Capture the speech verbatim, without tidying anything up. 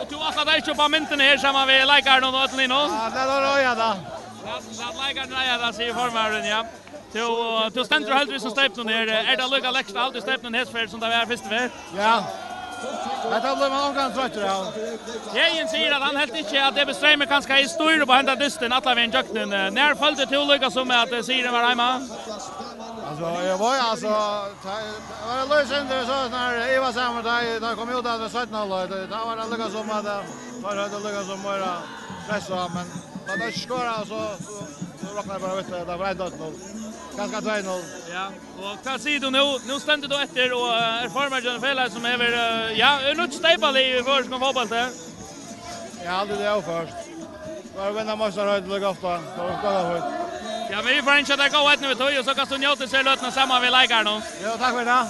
Og tú ætlar tær ikki upp á myndini her saman við leikaranum og øllum hinum? Ja, tað er tað, ja, tað. Lat, lat leikararnar eiga tað, sigur formaðurin, ja. Tú, tú stendur heldigvís um steypuna her. Er tað líka lekst alt í steypuna hesa ferð sum tað var fyrstu ferð? Ja. Hetta blívur man ongan troyttur av. Regin sigur at hann helt ikki at D B Streymur kanska hevði stýr upp á henda dystin allan vegin gjøgnum. Nær føldi tú líka sum at, eh, sigurin var heima? Altso, eg var, altso, tá, eg var líka sindur so snar, eg var saman, tá, tá kom út av tí seinna hálvleik, tá, tá var tað líka sum at, eh, tá var tað líka sum meira press á, men, men tá skora, so, so, so roknar eg bara við, at tað var eitt null. Kanska tvey null. Ja, og hvat sigur tú nú? Nú stendur tú eftir, og, eh, ert formaður í einum felagi sum hevur, eh, ja, er nýtt steypalið í føroyskum fótbólti. Ja, aldri det er først. Bara vinna meistaraheitin, líka ofta. Tað er gott at fáa. Ja, men vit fara at ynskja tær góða eydnu við tí, og so kanst tú njóta serløtuna saman við leikarunum. Ja, takk fyri tað.